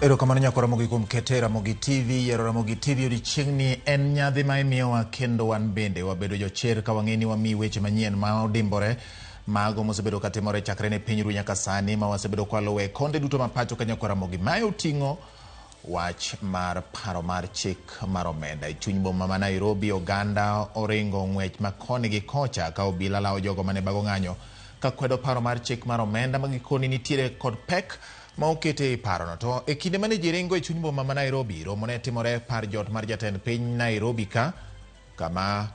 Erokamano nyako Ramogi kuom kete Ramogi TV, yiero Ramogi TV odiechieng'ni en nyadhi ma imiyowa kendo wan bende wabedo jochir ka wang'e ni wamiyi weche manyien ma odimbore mago mosebedo katimore chakre ne piny ru nyaka sani ma wasebedo kwaluwe e konde duto ma pacho ka nyako Ramogi. Mae oting'o wach mar paro mar chik mar omenda. E chuny boma ma Nairobi, oganda oringo ng'wech ma koni gi kocha ka obila lawo jogo mane bago ng'anyo ka kwedo paro mar chik mar omenda ma gikoni nitiere kod pek ma okete e parono. To e kinde mane ji ringo e chuny boma ma Nairobi, romo ne timore e par jot mar jatend piny Nairobi ka, kama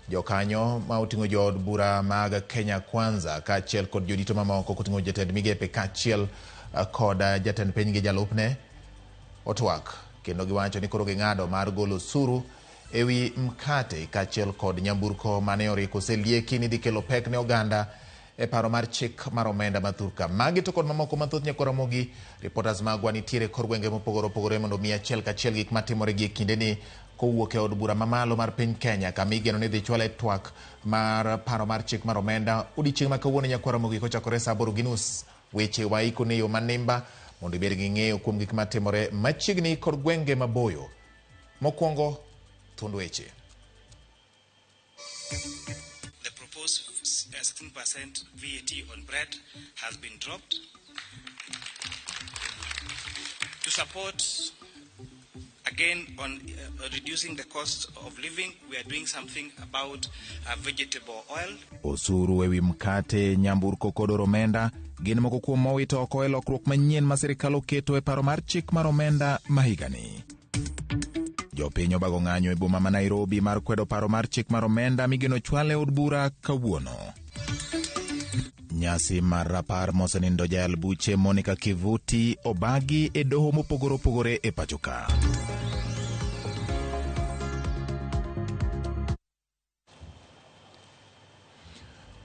jokanyo ma oting'o jood bura mag Kenya Kwanza kaachiel kod jodito mamoko koting'o jatend migepe kaachiel kod jatend piny gi jalupne otwak kendo giwacho ni koro ging'ado mar golo osuru ewi mkate kaachiel kod nyamburko mane oriko oselieki ni dhi kelo pek ne oganda e paro mar chik mar omenda ma thurka. Magi to kod mamoko mathoth nyakwa Ramogi, reporters magwa nitiere kor gwenge mopogore opogore mondo omi achiel kachiel gik matimore gi e kindeni kowuok e od bura mamalo mar piny Kenya kama igeno ni dhi chwale twak mar paro mar chik mar omenda odiechieng' ma kawuono nyakwa Ramogi kochakore saa aboro gi nus. Weche waiko ne yo manimba mondo ibed gi ng'eyo kuom gik matimore machiegni kod gwenge maboyo. Mokwongo, thuond weche. The proposed 16% VAT on bread has been dropped. To support, again, on reducing the cost of living, we are doing something about vegetable oil. Osuru ewi mkate, nyamburko kod oro omenda gin moko kuom mowito oko e lokruok manyien ma sirikal oketo e paro mar chik mar omenda ma higani. Jopiny obago ng'anyo e boma ma Nairobi mar kwedo paro mar chik mar omenda migeno chwal e od bura kawuono. Nyasi mar rapar mosenindo jayal buche Monica Kivuti obagi e doho mopogore opogore e pacho ka.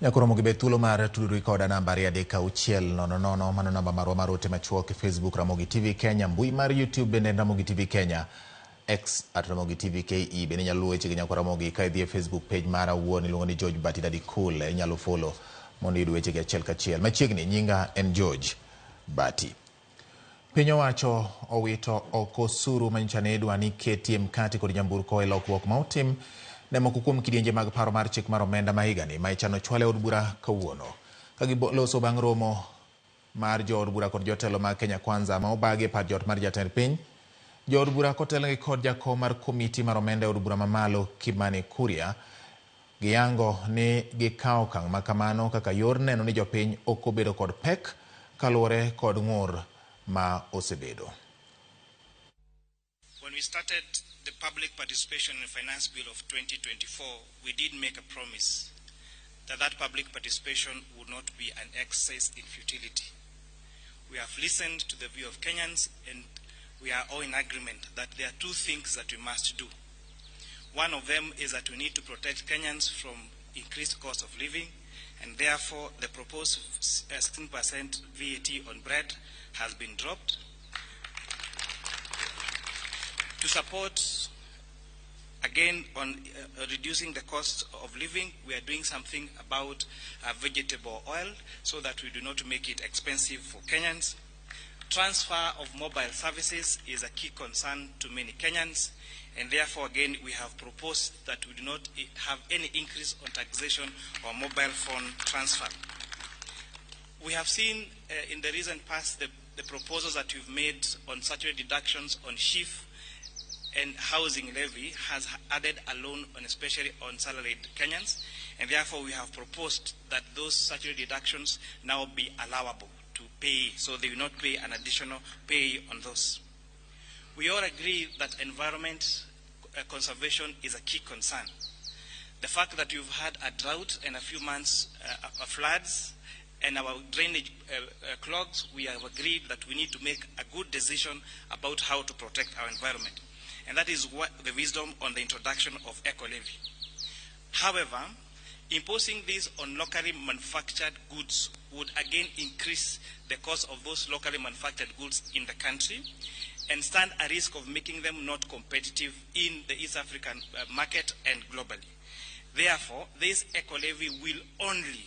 Nyakoromo gi be thuolo mar tudori koda namba 23600, mano namba marwa mar ote machuok e Facebook Ramogi TV Kenya, mbui mar YouTube bende en Ramogi TV Kenya, X at Ramogi TV KE. Bende inyalo luwo wechegi nyakwa Ramogi ka idhi e Facebook page mara wuon iluongo ni George Bati Daddy Cool, inyalo follow mondo iyud wechegi achiel kachiel. Machiegni nyinga en George Bati. Piny owacho owito oko osuru manyocha ne idwa ni ketie mkati kod nyamburko e lokruok ma otim ne moko kuom kidienje mag paro mar chik mar omenda ma higani ma ichano chwal e od bura kawuono. Ka giloso bang' romo mar jood bura kod jotelo mag Kenya Kwanza ma obagi e par jot mar jatend piny, jood bura kotelnegi kod jakom mar komiti mar omenda e od bura mamalo Kimani Kuria giyango ni gikawo okang' ma kamano kaka yor neno ni jopiny ok obedo kod pek kaluwore kod ng'ur ma osebedo. When we started the public participation in the Finance Bill of 2024, we did make a promise that that public participation would not be an exercise in futility. We have listened to the view of Kenyans, and we are all in agreement that there are two things that we must do. One of them is that we need to protect Kenyans from increased cost of living, and therefore the proposed 16% VAT on bread has been dropped. To support, again, on reducing the cost of living, we are doing something about vegetable oil so that we do not make it expensive for Kenyans. Transfer of mobile services is a key concern to many Kenyans, and therefore, again, we have proposed that we do not have any increase on taxation or mobile phone transfer. We have seen in the recent past the proposals that we've made on statutory deductions on SHIF and housing levy has added a loan on especially on salaried Kenyans, and therefore we have proposed that those statutory deductions now be allowable to pay, so they will not pay an additional pay on those. We all agree that environment conservation is a key concern. The fact that we've had a drought and a few months of floods and our drainage clogs, we have agreed that we need to make a good decision about how to protect our environment. And that is what the wisdom on the introduction of eco-levy. However, imposing this on locally manufactured goods would again increase the cost of those locally manufactured goods in the country and stand a risk of making them not competitive in the East African market and globally. Therefore, this eco-levy will only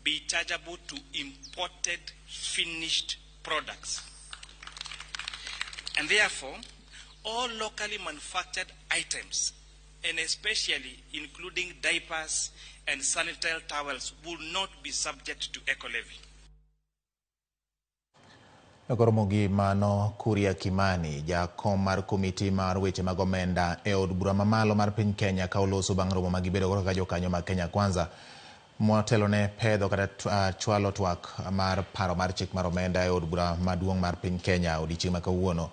be chargeable to imported finished products. And therefore, all locally manufactured items, and especially including diapers and sanitary towels, will not be subject to eco levy. Koro mano Kuria Kimani, jakom mar komiti mar weche mag omenda e od bura mamalo mar piny Kenya, ka oloso bang' romo ma gibedo kaka jokanyo mag Kenya Kwanza motelo ne pedho kata chwalo twak mar paro mar chik mar omenda e od bura maduong' mar piny Kenya odiechieng' ma kawuono.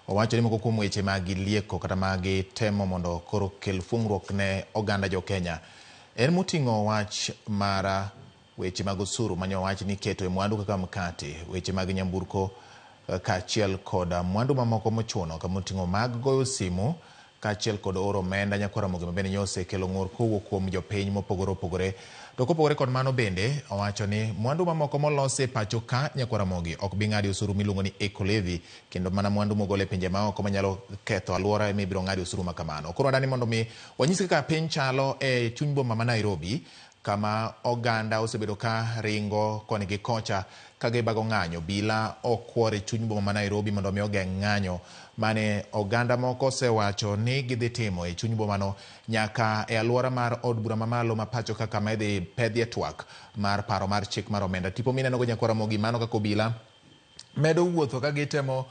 Owacho ni moko kuom weche ma gilieko kata ma gitemo mondo koro kel fungruok ne oganda jo Kenya en moting'o wach mar weche mag osuru mane owach ni keto e mwandu kaka mkate, weche mag nyamburko kaachiel kod mwandu mamoko mochuno kamoting'o mag goyo simu kaachiel kod oro omenda. Nyakwar Ramogi ma bende nyosekelo ng'ur kowuok kuom jopiny mopogore opogore. To kopogore kod mano bende owacho ni mwandu mamoko molos e pacho ka, Nyakwar Ramogi, ok bi ng'adi osuru miluongo ni eco levy, kendo mana mwandu mogol e pinje maoko manyalo ketho alwora ema ibiro ng'adi osuru ma kamano. Koro wadani mondo mi wanyis kaka piny chalo e chuny boma ma Nairobi, kama oganda osebedo ka ringo koni gi kocha ka gibago ng'anyo. Obila okwor e chuny boma ma Nairobi mondo mi ogeng' ng'anyo mane oganda moko osewacho ni gidhi timo e chuny bomano nyaka e alwora mar od bura mamalo ma pacho ka, kama idhi pedhie twak mar paro mar chik mar omenda. Tipo mineno go, Nyakwar Ramogi, mano kaka obila medo wuotho ka gitemo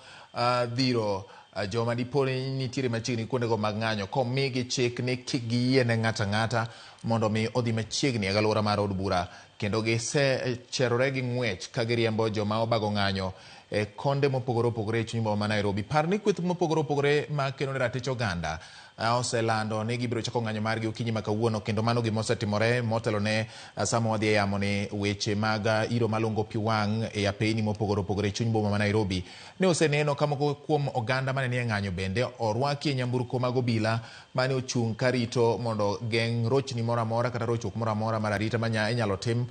dhiro joma dipo ni nitiere machiegni kuondego mag ng'anyo, komigi chik ni kik giyie ne ng'ato ang'ata mondo mi odhi machiegni e alwora mar od bura, kendo gisecherore gi ng'wech ka giriembo joma obago ng'anyo e konde mopogore opogore e chuny boma ma Nairobi. Par ni kweth mopogore opogore ma keno ne ratich oganda oselando ni gibiro chako ng'anyo margi okinyi ma kawuono, kendo mano gima osetimore motelo ne sama wadhi e yamo ni weche mag iro malungo pi wang' e apeyni mopogore opogore e chuny boma ma Nairobi ne oseneno ka moko kuom oganda mane nie ng'anyo bende orwaki e nyamburko mag obila mane ochung' karito mondo geng' rochni moro amora kata rochruok moro amora mar arita ma inyalo tim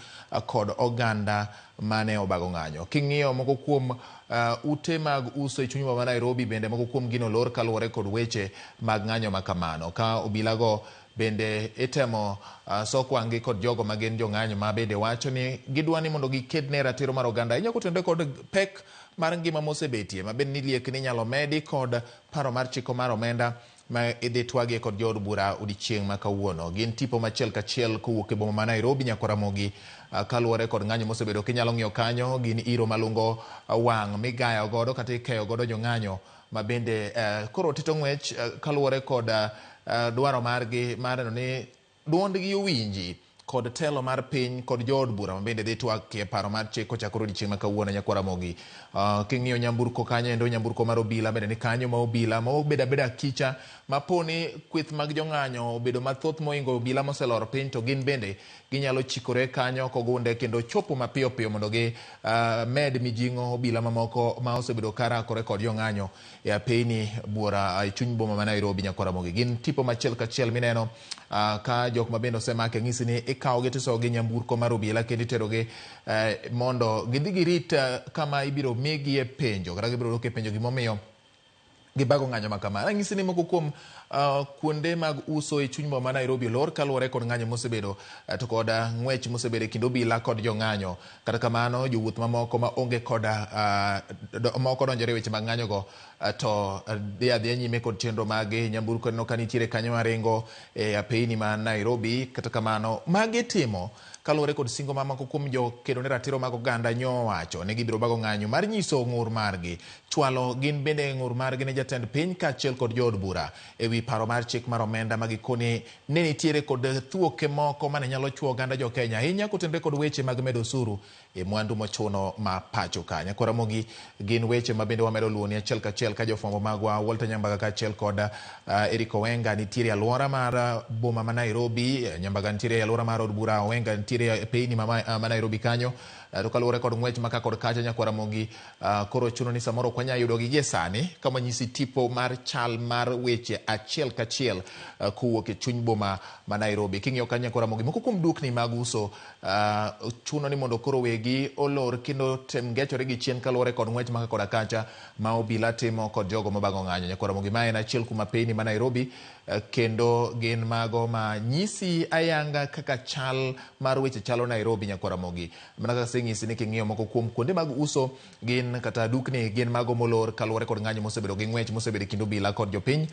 kod oganda mane obago ng'anyo. King'iyo moko kuom ute mag uso e chuny boma ma Nairobi bende moko kuom gi nolor kaluwore kod weche mag ng'anyo ma kamano. Ka obilago bende itemo sok wang'gi kod jogo ma gin jong'anyo ma bende wacho ni gidwa ni mondo giked ne ratiro mar oganda ahinya kotenore kod pek mar ngima mosebetie ma bende ni liek ni inyalo medi kod paro mar chiko mar omenda ma idhi twagie kod jood bura odiechieng' ma kawuono. Gin tipo machiel kachiel kowuok e boma ma Nairobi, Nyakwar Ramogi, kaluwore kod ng'anyo mosebedo kinyalo ng'iyo kanyo gin iro malungo wang' migayo godo kata ikeyo godo jong'anyo ma bende koro tito ng'wech kaluwore kod dwaro margi mar neno ni duondgi owinji kod telo mar piny kod jood bura ma bende dhi twak e paro mar chik kochakore odiechieng' ma kawuono. Nyakwar Ramogi, king'iyo nyamburko kanyo endo, nyamburko mar obila bende ni kanyo, ma obila ma obedo abeda akicha ma po ni kweth mag jong'anyo obedo mathoth mohingo obila moselor piny, to gin bende ginyalo chikore kanyo kogunde kendo chopo mapiyo piyo mondo gi med mijing'o obila mamoko ma osebedo ka rakore kod jong'anyo e apeyni buora e chuny boma ma Nairobi. Nyakwar Ramogi, gin tipo machiel kachiel mineno ka jok ma bende osemaki ng'isi ni ikawogi tisogi nyamburko mar obila kendo iterogi mondo gidhi girit kama ibiro migie penjo kata gibiro dwoke penjo gimomiyo gibago ng'anyo ma kamano. Anyisi ni moko kuom kuonde mag uso e chuny boma ma Nairobi olor kaluwore kod ng'anyo mosebedo to kod ng'wech mosebedo e kind obila kod jong'anyo. Kata kamano jowuoth mamoko ma onge kod ma ok odonjore e weche mag ng'anyo go to dhi adhiya nyime kod chenro maggi. Nyamburko neno ka nitiere kanyo maringo e apeyni ma Nairobi. Kata kamano magi timo kaluwore kod singo ma moko kuom jokedo ne ratiro mag oganda nyowacho ni gibiro bago ng'anyo mar nyiso ng'ur margi, chwalo gin bende ng'ur margi ne jatend piny kaachiel kod jood bura ewi paro mar chik mar omenda ma gikone ne nitiere kod thuoke moko mane nyalo chuo oganda jo Kenya ahinya kotenore kod weche mag medo osuru e mwandu mochuno ma pacho ka. Nyakwar Ramogi, gin weche ma bende wamedo luwoni achiel kachiel ka jofwambo magwa Walter Nyambaga kaachiel kod Eric Owenga nitiere e alwora mar boma ma Nairobi. Nyambaga nitiere e alwora mar od bura, Owenga nitiere e peyni ma Nairobi kanyo. To kaluwore kod ng'wech ma ka kod kacha, Nyakwar Ramogi, koro chuno ni samoro ok wanyal yudogi gie sani kama nyisi tipo mar chal mar weche achiel kachiel kowuok e chuny boma ma Nairobi. King'iyo kanyo, Nyakwar Ramogi, moko kuom dukni mag uso chuno ni mondo koro wegi olor kendo tem ngechore gi chien kaluwore kod ng'wech ma ka koda kacha ma obila timo kod jogo mabago ng'anyo. Nyakwar Ramogi, ma en achiel kuom apeyni ma Nairobi. Kendo gin mago ma nyisi ayanga kaka chal mar weche chalo Nairobi nyakwar Ramogi. Mana kaka asenyisi ni king'iyo moko kuom kuonde mag uso gin kata dukni gin mago molor kaluwore kod ng'anyo mosebedo gi ng'wech mosebedo e kind obila kod jopiny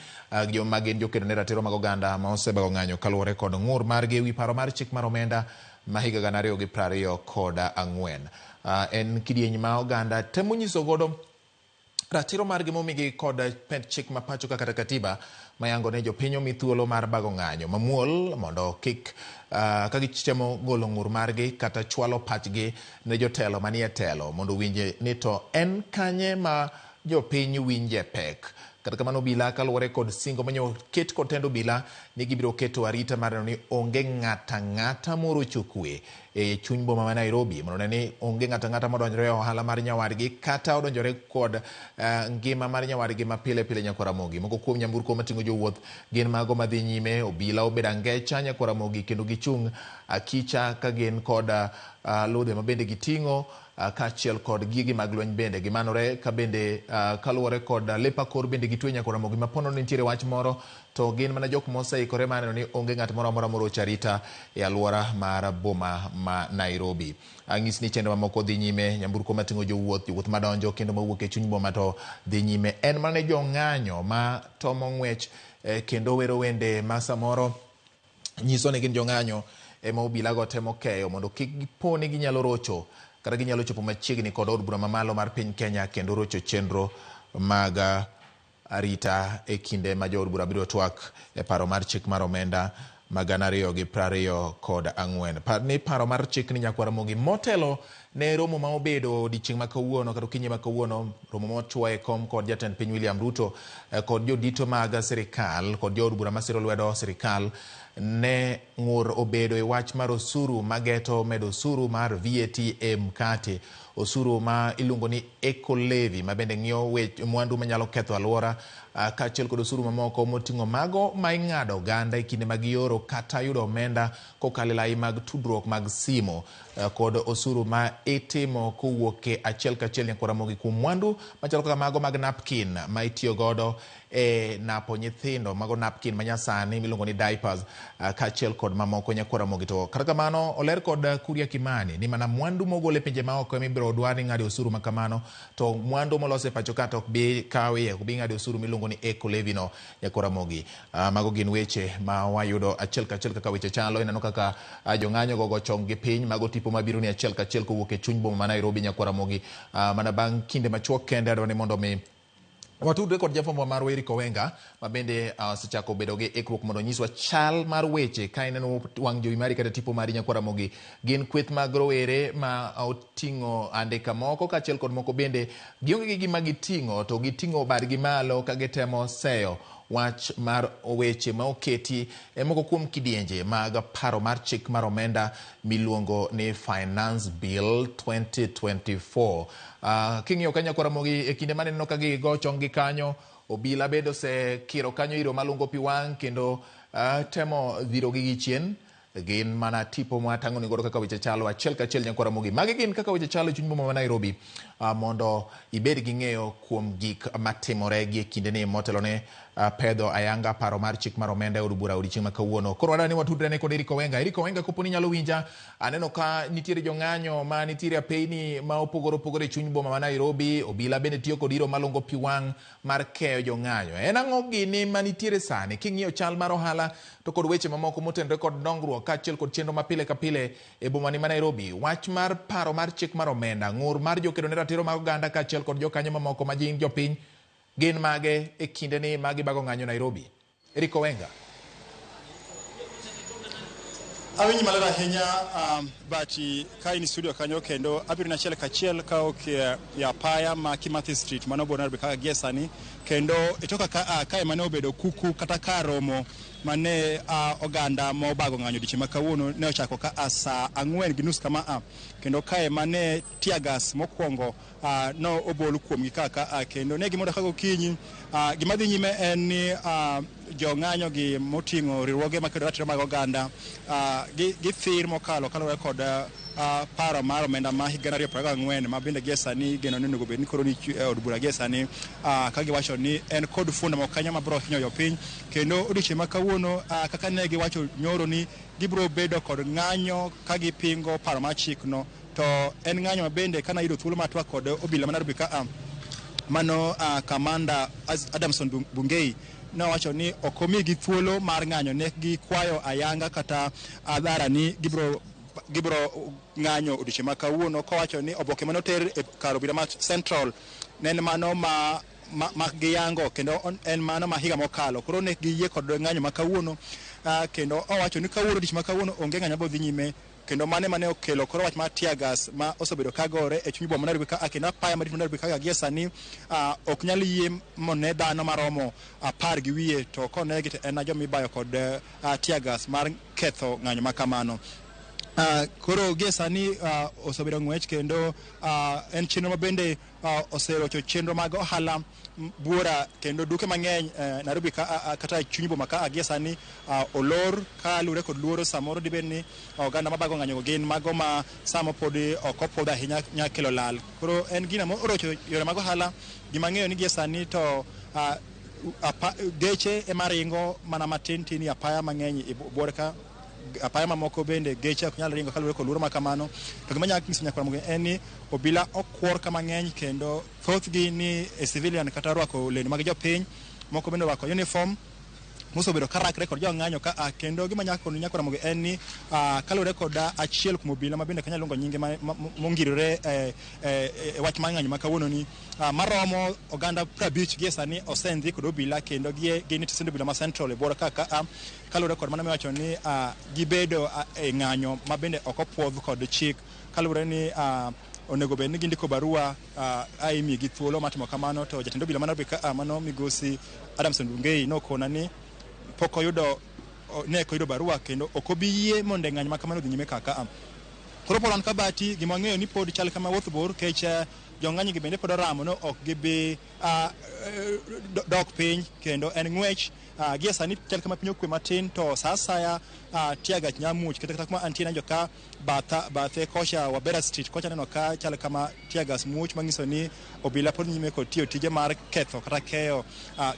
joma gin jokedo ne ratiro mag oganda ma osebago ng'anyo kaluwore kod ng'ur margi ewi paro mar chik mar omenda ma higa 2024. En kidieny ma oganda temo nyiso godo ratiro margi momigi kod pend chik ma pacho ka kata katiba mayango ne jopiny omi thuolo mar bago ng'anyo mamuol mondo kik ka gitemo golo ng'ur margi kata chwalo pachgi ne jotelo manie telo mondo owinj ni to en kanye ma jopiny winje pek. Kata kamano obila kaluwore kod singo manyo ket kod tend obila ni gibiro keto arita mar neno ni onge ng'ata ng'ata morocho kwe e chuny boma ma Nairobi mondo ne ni onge ng'ata ng'ata modonjore e ohala mar nyawadgi kata odonjore kod ngima mar nyawadgi ma pile pile nyakwar Ramogi. Moko kuom nyamburko mating'o jowuoth gin mago madhi nyime, obila obedo angecha nyakwar Ramogi kendo gichung' akicha ka gin kod ludhe ma bende giting'o kaachiel kod gigi mag lweny bende gimanore ka bende kaluwore kod lep akor bende gitwe nyakwar Ramogi ma pono ni nitiere wach moro to gin mana jok moseikore mar neno ni onge ng'at moro amora morocho arita e alwora mar boma ma Nairobi. Ang'is ni chenro mamoko dhi nyime, nyamburko mating'o jowuoth, jowuoth madonjo kendo mawuok e chuny boma to dhi nyime. En mana jong'anyo ma tomo ng'wech kendo wero wende ma samoro nyiso ni gin jong'anyo ema obila go temo keyo mondo kik gipo ni ginyalo rocho kata ginyalo chopo machiegni kod od bura mamalo mar piny Kenya kendo rocho chenro mag arita e kinde ma jood bura biro twak e paro mar chik mar omenda ma 2024. Par ni paro mar chik ni nyakwar Ramogi motelo ne romo ma obedo odiochieng' ma kawuono kata okinyi ma kawuono, romo mochwo e kom kod jatend piny William Ruto kod jodito mag sirikal kod jood bura masiro lwedo sirikal ne ng'ur obedo e wach mar osuru mageto medo osuru mar VAT e mkate, osuru ma iluongo ni Eco Levy ma bende ng'iyo mwandu manyalo ketho alwora kaachiel kod osuru mamoko moting'o mago ma ing'ado oganda e kinde mag yoro kata yudo omenda kokalo e lai mag tudruok mag simo kod osuru ma itimo kowuok e achiel kachiel nyakwar Ramogi kuom mwandu machalo kaka mago mag napkin ma itiyo godo e napo nyithindo, mago napkin manyasani miluongo ni diapers kaachiel kod mamoko nyakwar Ramogi. To kata kamano oler kod Kuria Kimani ni mana mwandu mogol e pinje maoko ema ibiro dwar ni ng'ado osuru ma kamano, to mwandu molos e pacho ka to ok bi kawie, ok bi ng'ado osuru miluongo ni Eco Levy no nyakwar Ramogi. Mago gin weche ma wayudo achiel kachiel kaka weche chalo. Ineno kaka jong'anyo go chong gi piny, mago tipo mabiro ni achiel kachiel kowuok e chuny boma ma Nairobi nyakwar Ramogi. Mana bang' kinde machuok kende adwa ni mondo mi watudre kod jafwambo marwa Eric Owenga ma bende osechako bedo gi ikruok mondo onyiswa chal mar weche. Ka ineno wang' jowi mari kata tipo mari nyakwar Ramogi, gin kweth mag rowere ma oting'o andika moko kaachiel kod moko bende gionge gi gima giting'o to giting'o badgi malo ka gitemo seyo wach mar weche ma oketi e moko kuom kidienje mag paro mar chik mar omenda miluongo ni Finance Bill 2024. King'iyo ka nyakwar Ramogi e kinde maneno ka gigo chong gi kanyo, obila bende osekiro kanyo iro malungo pi wang' kendo temo dhirogi gi chien. Gin mana tipo mwatang'oni godo kaka weche chalo achiel kachiel nyakwar Ramogi. Magi gin kaka weche chalo e chuny boma ma Nairobi mondo ibed gi ng'eyo kuom gik matimore gi e kindeni motelo ne pedho ayanga paro mar chik mar omenda e od bura odiochieng' ma kawuono. Koro wadwa ni watudre ne kod Eric Owenga. Eric Owenga, kopo ni inyalo winja, aneno ka nitiere jong'anyo ma nitiere apeyni ma opogore opogore e chuny boma ma Nairobi. Obila bende tiyo kod iro malungo pi wang' mar keyo jong'anyo. En ang'o gini manitiere sani king'iyo chal mar ohala to kod weche mamoko motenore kod dongruok kaachiel kod chenro ma pile ka pile e bomani ma Nairobi? Wach mar paro mar chik mar omenda, ng'ur mar jokedo ne ratiro mag oganda kaachiel kod jokanyo mamoko ma gin jopiny gin mage e kindeni ma gibago ng'anyo Nairobi? Eric Owenga. Awinji maler ahinya Bati, ka in studio kanyo kendo abiro ni achiel kachiel ka ok e apaya ma Kimathi Street mano bor Nairobi kaka gie sani, kendo itoka ka kae mane obedo kuku kata kar romo mane oganda mobago ng'anyo odiochieng' ma kawuono ne ochako ka saa 4:30 kama kendo kae mane tear gas mokwongo no obol kuomgi kaka kendo ne gimondo ka gokinyi. Gima dhi nyime en ni jong'anyo gi moting'o riwruoge makedo ratiro mag oganda githir mokalo kaluwore kod paro mar omenda ma higa 2024 ma bende gie sani geno ni onego bed ni koro ni od bura gie sani, ka giwacho ni en kod funda moko kanyo mabiro hinyo jopiny. Kendo odiochieng' ma kawuono, kaka ne giwacho nyoro ni gibiro bedo kod ng'anyo ka gipingo paro mar chikno, to en ng'anyo ma bende kana yudo thuolo mar twak kod obila ma Nairobi ka mano kamanda Adamson Bungei nowacho ni ok omigi thuolo mar ng'anyo, ne gikwayo ayanga kata adhara ni gibiro ng'anyo odiochieng' ma kawuono, kowacho ni oboke manoter e kar obila ma Central ne en mano ma giyango kendo en mano ma higa mokalo. Koro ne giyie kod ng'anyo ma kawuono, kendo owacho ni kawuono, odiochieng' ma kawuono, onge ng'anyo mabiro dhi nyime. Kendo mane mane okelo koro wach mar tear gas ma osebedo ka gore e chuny boma ma Nairobi ka, kendo apaya maduong' ma Nairobi kaka gie sani ok nyal yie mone dhano maromo 10 gi wiye, to konegi to en joma ibayo kod tear gas mar ketho ng'anyo ma kamano. Koro gie sani osebedo ng'wech kendo en chenro ma bende oserocho chenro mag ohala buora, kendo duke mang'eny Nairobi ka, kata e chuny boma ka gie sani olor kaluwore kod luoro samoro dibed ni oganda mabago ng'anyo gin mago ma samo pod ok opodho ahinya nya kelo lal. Koro en gino morocho yore mag ohala. Gima ang'eyo ni gie sani to geche ema ringo mana matin tin e apaya mang'eny e buore ka, apaya mamoko bende geche ok nyal ringo kaluwore kod luoro ma kamano. To gima anyalo nyiso nyakwar Ramogi en ni obila okwor ka mang'eny, kendo thothgi ni e civilian kata rwako lewni mag jopiny, moko bende orwako uniform mosebedo ka rakre kod jong'anyo ka a. Kendo gima nyako nyakwar Ramogi en ni kaluwore kod achiel kuom obila ma bende ok anyal luongo nyinge mongirore e wach mar ng'anyo ma kawuono ni maromo oganda 50 gie sani osendhi kod obila, kendo gin e tesend obila ma Central e buore ka kaluwore kod mano miwacho ni gibedo e ng'anyo ma bende ok opuodh kod chik, kaluwore ni onego bed ni gindiko barua a imiyogi thuolo mar timo kamano. To jatend obila ma Nairobi ka mano migosi Adamson Bungei nokona ni pok oyudo ne ok oyudo barua kendo ok obi yie mondo ng'anyo ma kamano odhi nyime kaka. Koro pod wan kabati gima wang'eyo ni pod chal kama wuoth bor kech jong'anyo gi bende pod oramo no ok gibi dok piny, kendo en ng'wech. Gie sani chal kama piny okwe matin, to sa asaya tear gas nya muoch kata kuma antie nanjo ka batha bathe kocha Wabera Street kocha neno ka chal kama tear gas muoch, manyiso ni obila pod nyime kod tiyo tije mar ketho kata keyo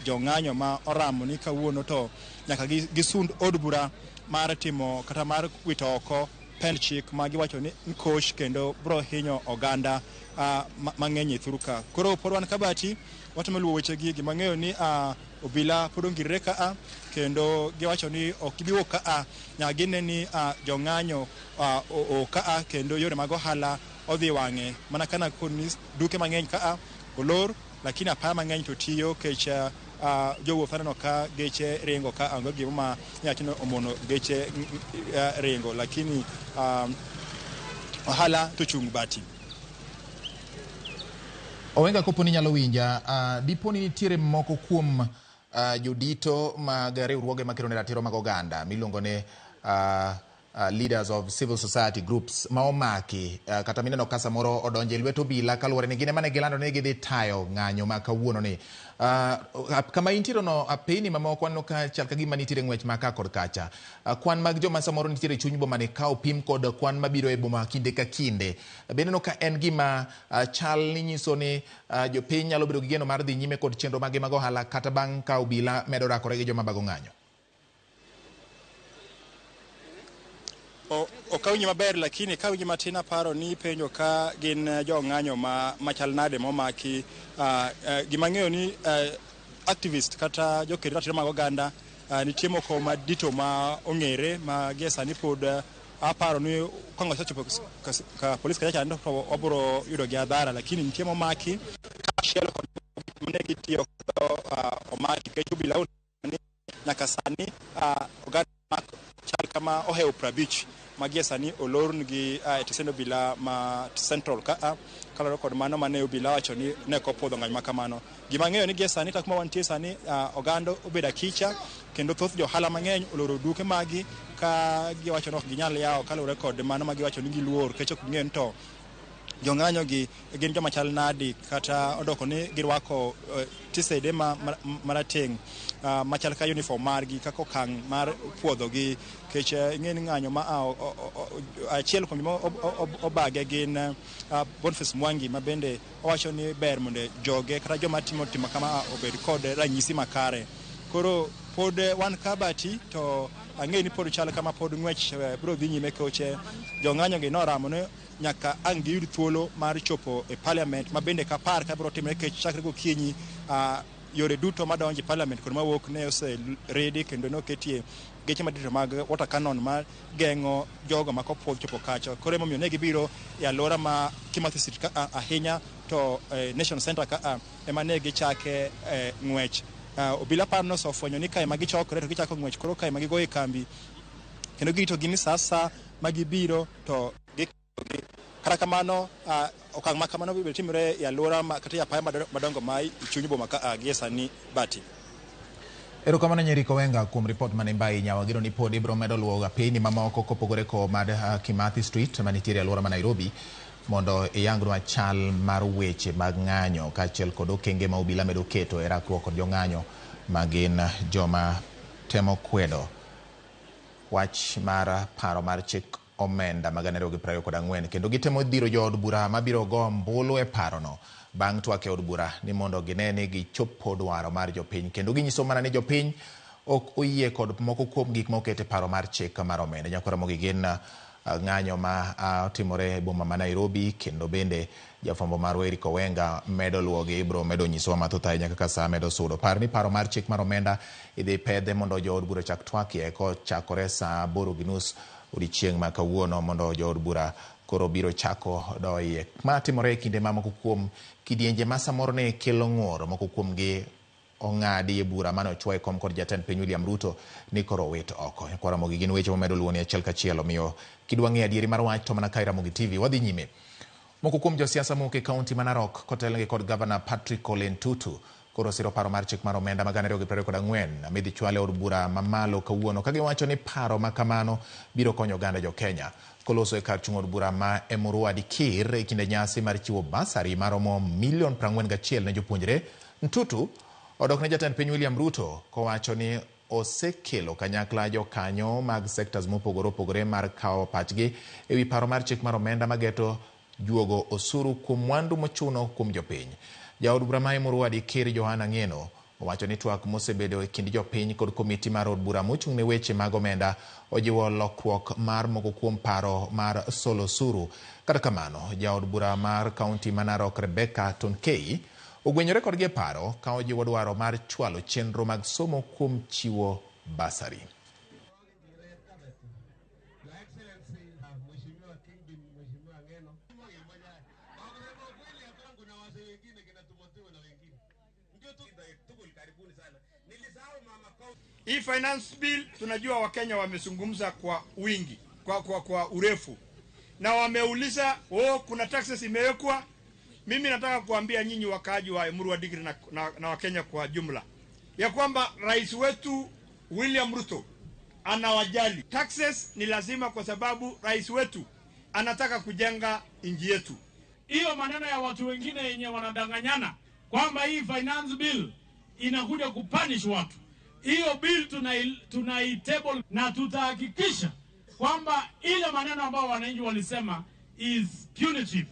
jong'anyo ma oramo ni kawuono to nyaka gisund od bura mar timo kata mar wito oko pend chik ma giwacho ni nkoch kendo bro hinyo oganda mang'eny e thur ka. Koro pod wan kabati watemo luwo wechegi. Gima ng'eyo ni obila pod ongirore ka a, kendo giwacho ni ok gibi wuok ka a nyaka gine ni jong'anyo o ka a, kendo yore mag ohala odhi wang'e mana kana koni duke mang'eny ka a olor, lakini apaya mang'eny to tiyo kech jowuoth aneno ka geche ringo ka, onge gima ma iwacho ni omono geche ringo, lakini ohala to chung' bati. Owenga, kopo ni nyalo winja, dipo ni nitiere moko kuom jodito mag riwruoge makedo ne ratiro mag oganda miluongo ni leaders of civil society groups ma omaki, kata mineno ka samoro odonjo e lwet obila, kaluwore ni gin ema ne gilando ni gidhi tayo ng'anyo ma kawuono ni. Kama intiere no, apeyni mamoko aneno ka chal ka gima nitiere ng'wech ma ka kod kacha. Kwan mag joma samoro nitiere e chuny boma ni ka opim kod kwan mabiro e boma kinde ka kinde, be ineno ka en gima chal ni nyiso ni jopiny nyalo bedo gi geno mar dhi nyime kod chenro mage mag ohala kata bang' ka obila medo rakore gi joma bago ng'anyo? Ok awinji maber, lakini ka awinji matin aparo ni ipenjo ka gin jong'anyo ma machal nade momaki. Gima ang'eyo ni activist kata joked ratiro mag oganda nitie moko madito ma ong'ere ma gie sani pod aparo ni ka ng'ato osechopo ka polis kacha chande to wabiro yudo gi adhara, lakini nitie momaki kaachiel kod mane gitiyo godo omaki nikech obila ni nyaka sani oganda chal kama ohewo 50 ma gie sani olornigi e tesend obila ma Central ka a kaluwore kod mano mane obila wacho ni ne ok opuodho ng'anyo ma kamano. Gima ang'eyo ni gie sani kaka kuma wantie sani oganda obedo akicha, kendo thoth johala mang'eny oloro duke magi ka giwacho ni ok ginyal yawo kaluwore kod mano ma giwacho ni giluor nikech ok ging'eyo ni to Jong'anyo gi gin joma chal nadi kata odoko ni girwako tisede marateng' machal ka uniform margi kaka okang' mar puodhogi kech ing'e ni ng'anyo ma achiel kuom joma obage gin Boniface Mwangi ma bende owacho ni ber mondo joge kata joma timo timo kama obed kod ranyisi makare. Koro pod wan ka Bati to ang'e ni pod chal kama pod ng'wech biro dhi nyime koche jong'anyo gi noramo ni nyaka ang' giyud thuolo mar chopo e parliament ma bende kapar ka biro timore nikech chakre gokinyi yore duto madonjo e parliament kod mawuok ne oseredi kendo ne oketie geche madito mag water cannon ma geng'o jogo ma kopuodh chopo kacha. Koro emomiyo ne gibiro e alwora ma Kimathi Street ka ahinya to Nation Center ka ema ne gichake ng'wech. Obila par nosefwenyo ni kae ma gichokore to gichako ng'wech koro kae ma gigoyo kambi kendo girito gi ni sa asaya ma gibiro to gikawogi. Kata kamano okang' ma kamano bende timore e alwora kata e apaya madongo ma e chuny boma ka gie sani Bati. Erokamano Nyeriko Wenga kuom ripot mane mbai nyawa. Wageno ni pod ibiro medo luwo apeyni mamoko kopogore ko mar Kimathi Street manitiere e alwora ma Nairobi mondo iyangnwa chal mar weche mag ng'anyo kaachiel kod okenge ma obila medo keto e rakruok kod jong'anyo ma gin joma temo kwedo wach mar paro mar chik omenda mag 2024 kendo gitemo dhiro jood bura mabiro go ombulu e parono bang' twak e od bura ni mondo gine ni gichopo dwaro mar jopiny kendo ginyiso mana ni jopiny ok oyie kod moko kuom gik ma oket e paro mar chik mar omenda. Nyakwa Ramogi gin ng'anyo ma otimore e boma ma Nairobi kendo bende jafwambo marwa Eric Owenga medo luwogi ibiro medo nyisowa mathoth ahinya kaka saa medo sudo. Par ni paro mar chik mar omenda idhi pedhe mondo jood bura ochak twakie kochakore saa 8:30 odiochieng' ma kawuono mondo jood bura koro biro chako doiye. Ma timore e kinde ma moko kuom kidienje ma samoro ne kelo ng'ur moko kuomgi ong'adi e bura mane ochwo e kom kod jatend piny William Ruto ni koro owit oko. Nyakwa Ramogi gin weche mamedo luwoni achiel kachiel omiyo kidwa ng'eyo adieri mar wach to mana ka Ramogi TV wadhi nyime. Moko kuom josiasa mowuok e kaunti ma Narok kotelnegi kod gavana Patrick Ole Ntutu koro siro paro mar chik mar omenda mag 2024 midhi chwal e od bura mamalo kawuono ka giwacho ni paro ma kamano biro konyo oganda jo Kenya. Koloso e kar chung' od bura ma Emurua Dikir e kinde nyasi mar chiwo basari maromo milion 41 ne jopuonjre, Ntutu odok ne jatend piny William Ruto kowacho ni osekelo kanyakla jokanyo mag sectors mopogore opogore mar kawo pachgi ewi paro mar chik mar omenda mageto juogo osuru kuom mwandu mochuno kuom jopiny. Jaod bura ma Emurua Dikir Johana Ng'eno owacho ni twak mosebedo e kind jopiny kod komiti mar od bura mochung' ne weche mag omenda ojiwo lokruok mar moko kuom paro mar solo osuru. Kata kamano, jaod bura mar kaunti ma Narok Rebecca Tonkei ogwenyore kodgi e paro ka ojiwo dwaro mar chwalo chenro mag somo kuom chiwo basari. Hii finance bill tunajua Wakenya wamezungumza kwa wingi, kwa urefu na wameuliza, oh, kuna taxes imewekwa. Mimi nataka kuambia nyinyi wakaaji wa Emurua Dikirr na Wakenya kwa jumla ya kwamba rais wetu William Ruto anawajali. Taxes ni lazima kwa sababu rais wetu anataka kujenga nchi yetu. Hiyo maneno ya watu wengine yenye wanadanganyana kwamba hii finance bill inakuja kupunish watu, hiyo bill tunai table na tutahakikisha kwamba ile maneno ambayo wananchi walisema is punitive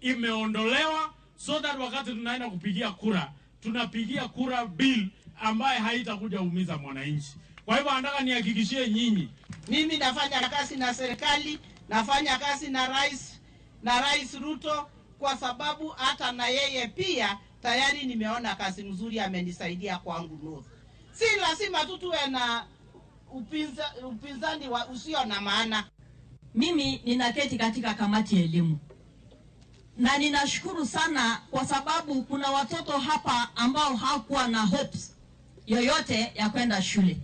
imeondolewa, so that wakati tunaenda kupigia kura tunapigia kura bill ambaye haitakuja umiza mwananchi. Kwa hivyo nataka nihakikishie nyinyi, mimi nafanya kazi na serikali, nafanya kazi na Rais Ruto kwa sababu hata na yeye pia tayari nimeona kazi mzuri amenisaidia kwangu North. Si lazima tu tuwe na upinzani wa usio na maana. Mimi ninaketi katika kamati ya elimu na ninashukuru sana kwa sababu kuna watoto hapa ambao hawakuwa na hopes yoyote ya kwenda shule,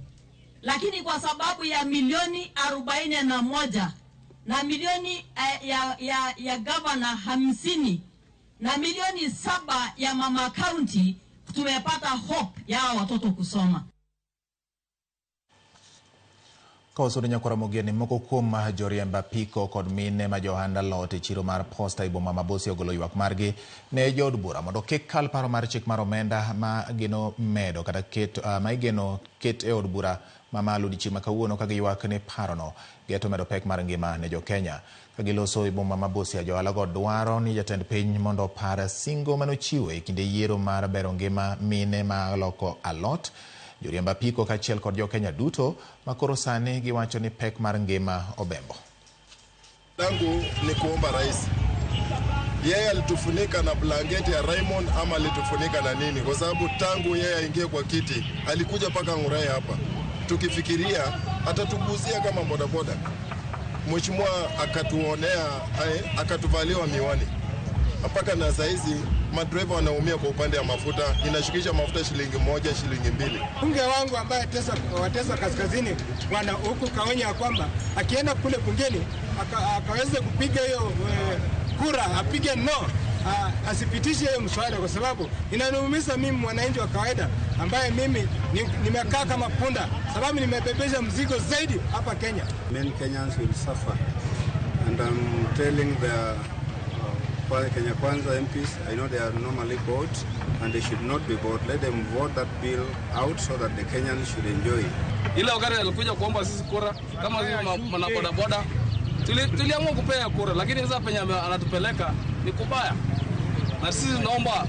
lakini kwa sababu ya milioni 41 na milioni ya gavana 50 na milioni 7 ya mama county tumepata hope ya hawa watoto kusoma. Ka wasudo nyakwara Mogeni, moko kuom joriemb apiko kod mine ma johand alot e chiro mar Posta e boma ma Busia ogolo ywak margi ne jood bura mondo kik kal paro mar chik mar omenda ma geno medo kata ket, ma igeno ket e od bura mamalo odiechieng' ma kawuono ka giywak ni parono geto medo pek mar ngima ne jo-Kenya. Ka giloso e boma ma Busia, johalago dwaro ni jatend piny mondo opar singo manochiwo e kinde yiero mar bero ngima mine ma loko alot, joriemb apiko kaachiel kod jo-Kenya duto ma koro sani giwacho ni pek mar ngima obembo. Langu ni kuomba rais, yeye alitufunika na blanketi ya Raymond ama alitufunika na nini? Kwa sababu tangu yeye aingie kwa kiti alikuja mpaka Ngurai hapa, tukifikiria atatuguzia kama bodaboda. Mheshimiwa akatuonea, akatuvaliwa miwani mpaka na saizi madereva wanaumia kwa upande wa mafuta, inashukisha mafuta shilingi 1, shilingi 2. Bunge wangu ambaye Teso Kaskazini bwana huku kaonya kwamba akienda kule bungeni akaweze kupiga hiyo kura, apige no, asipitishe hiyo mswada, kwa sababu inaniumiza mimi mwananchi wa kawaida ambaye mimi nimekaa kama punda, sababu nimebebesha mzigo zaidi hapa Kenya. Many Kenyans will suffer, and I'm telling the Kenya Kwanza MPs, I know they are normally bought and they should not be bought. Let them vote that bill out so that the Kenyans should enjoy it. Ile wakati alikuja kuomba sisi kura kama sisi mana boda boda, tuliamua kupea kura, lakini sasa penye anatupeleka ni kubaya. Na sisi tunaomba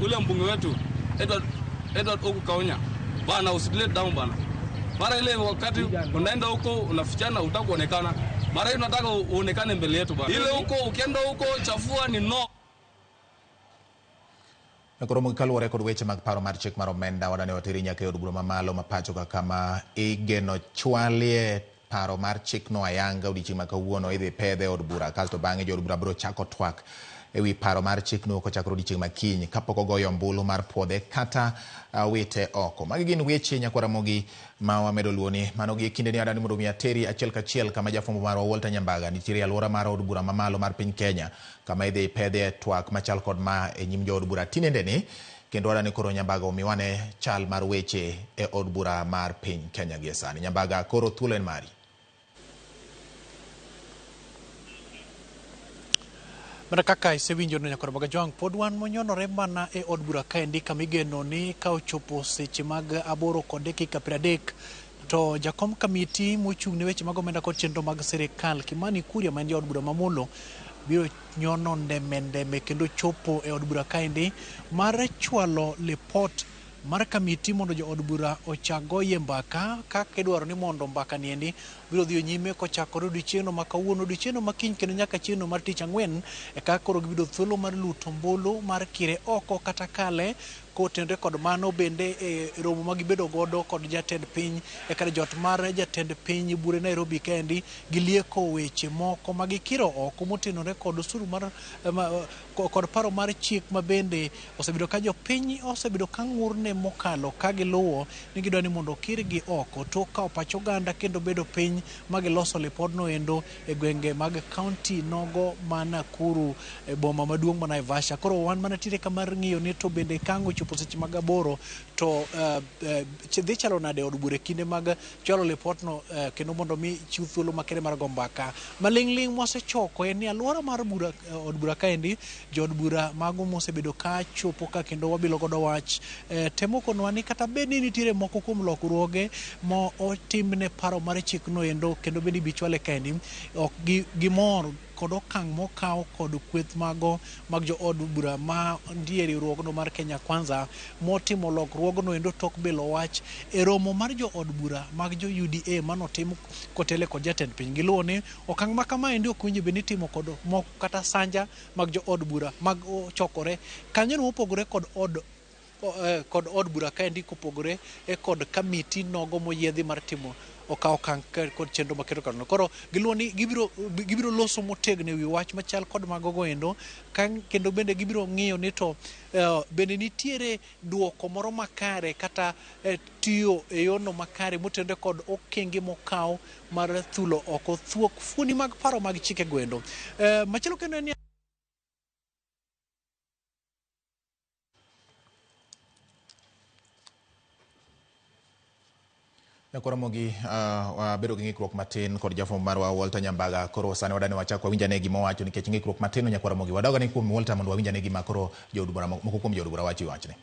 ule mbunge wetu Edward Oku Kaunya, bana usilete down bana. Mara ile wakati unaenda huko unafichana utakuonekana. Mara hii tunataka uonekane mbele yetu bana. Ile huko ukienda huko chafua ni no. Nakoro kaluwore kod weche mag paro mar chik mar omenda wadane wateri nyaka e od bura mamalo ma pacho ka kama igeno chwalie paro mar chikno ayanga odiechieng' ma kawuono idhi pedhe e od bura, kasto bang'e jood bura biro chako twak ewi paro mar chikno kochakore odiechieng' ma kiny kapok ogoyo ombulu mar puodhe kata wite oko. Magi gin weche nyakwara Ramogi ma wamedo luoni mano gi kinde ni adani mondo mi ateri achiel kachiel kama jafwambo marwa Walter Nyambaga nitiere e alwora mar od bura mamalo mar piny Kenya kama idhi pedhe twak machal kod ma e nyim jood bura tinendeni, kendo adani koro Nyambaga omiwane chal mar weche e od bura mar piny Kenya gie sani. Nyambaga, koro thuolo en mari. Mana kaka isewinjo no nyakwar Bagajwang', pod wan monyonore mana e od bura kaendi kama igeno ni ka ochopo seche mag 8:30 to jakom kamiti mochung' ne weche mag omenda kod chenro mag sirikal Kimani Kuria ma en jaod bura mamolo biro nyono ndeme ndeme kendo chopo e od bura kaendi mar chwalo lipot mar kamiti mondo jood bura ochak goye mbaka kaka idwaro ni mondo mbaka niendi biro dhi nyime kochakore odiechieng'no ma kawuono, odiechieng'no ma kiny kendo nyaka chieng'no mar tich ang'wen eka koro gibiro thuolo mar luto ombulu mar kire oko kata kale. Kotenore kod mano bende e romo ma gibedo godo kod jatend piny e kar jot mar jatend piny bure Nairobi kaendi gilieko weche moko ma gikiro oko motenore kod osuru mar kod paro mar chik ma bende osebedo ka jopiny osebedo ka ng'urne mokalo ka giluwo ni gidwa ni mondo okirgi oko tok kawo pach oganda kendo bedo piny ma giloso lipodno endo e gwenge mag kaunti nogo ma Nakuru e boma maduong' ma Naivasha. Koro wan mana tire kamar ng'iyo ni to bende kango chopo seche mag 8 to dhi chalo nade od bura e kinde mag chwalo lipotno kendo mondo mi chiw thuolo makende mar go mbaka. Maling'ling' mwasechoko en ni alwora mar bura od bura kaendi jood bura mago mosebedo ka chopo ka kendo wabilo godo wach temo konwa ni kata bed ni nitiere moko kuom lokruoge ma otimne paro mar chikno endo kendo bende ibi chwale kaendi ok gimor kod okang' mokaw kod kweth mago mag jood bura ma nitie e riwruogno mar Kenya Kwanza motimo lokruogno endo tok bilo wach e romo mar jood bura mag jo UDA manotim kotele kod jatend piny. Giluwo ni okang' ma kamaendi ok winjo bed ni itimo kod moko kata sanja mag jood bura mag ochokore kanyono mopogore kod od bura kaendi kopogore e kod kamiti nogo moyiedhi mar timo okawo okang' kod chenro maketo kanono. Koro giluwo ni gibiro loso motegno ewi wach machal kod magogo endo kendo bende gibiro ng'iyo ni to bende nitiere duoko moro makare kata tiyo e yono makare motenore kod okenge mokaw mar thulo oko thuok fuoni mag paro mag chike goendo. Machielo kendo en ni Nyakwaramogi wabedo gi ng'ikruok matin kod jafwambo marwa Walter Nyambaga. Koro sani wadani wachak wawinj ane gima owacho nikech ng'ikruok matin no Nyakwaramogi. Wadog ane kuom Walter mondo wawinj ane gima koro jood bura moko kuom jood bura wacho e wachni.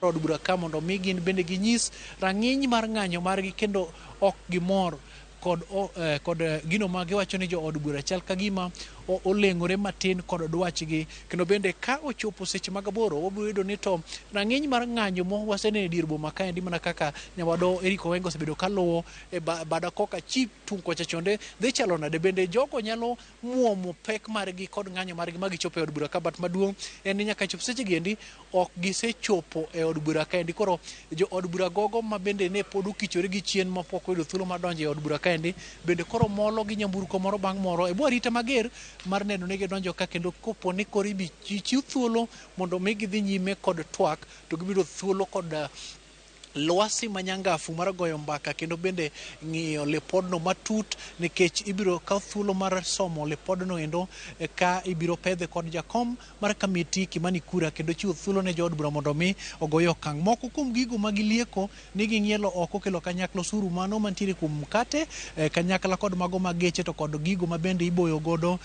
Od bura ka mondo mi gin bende ginyis rang'iny mar ng'anyo margi kendo ok gimor kod, kod gino ma giwacho ni jo od bura chal ka gima oleng'ore matin kod dwachgi. Kendo bende ka ochopo seche mag 8 wabiro yudo ni to rang'iny mar ng'anyo mo waseneno e dier boma kaendi mana kaka nyawado Eric Owengo osebedo kaluwo e bada koka chi tung' kocha chonde dhi chalo nade. Bende jogo nyalo muomo pek margi kod ng'anyo margi ma gichopo e od bura ka, but maduong' en ni nyaka chop seche gi endi ok gisechopo e od bura kaendi. Koro jo od bura gogo ma bende ne pod okichore gi chien ma pok oyudo thuolo mar donjo e od bura kaendi bende koro molo gi nyamburko moro bang' moro e bwo arita mager mar neno ni gidonjo ka, kendo kopo ni koro ibi chiw thuolo mondo mi gidhi nyime kod twak to gibiro thuolo kod lwasi manyangafu mar goyo mbaka kendo bende ng'iyo lipodno matut, nikech ibiro kaw thuolo mar somo lipodno endo ka ibiro pedhe kod jakom mar kamiti Kimani Kuria kendo chiwo thuolo ne jood bura mondo mi ogoyo okang'. Moko kuom gigo ma gilieko ni ging'ielo oko kelo kanyakla osuru mano mantiere kuom mkate kanyakla kod mago mag geche to kod gigo ma bende iboyo godo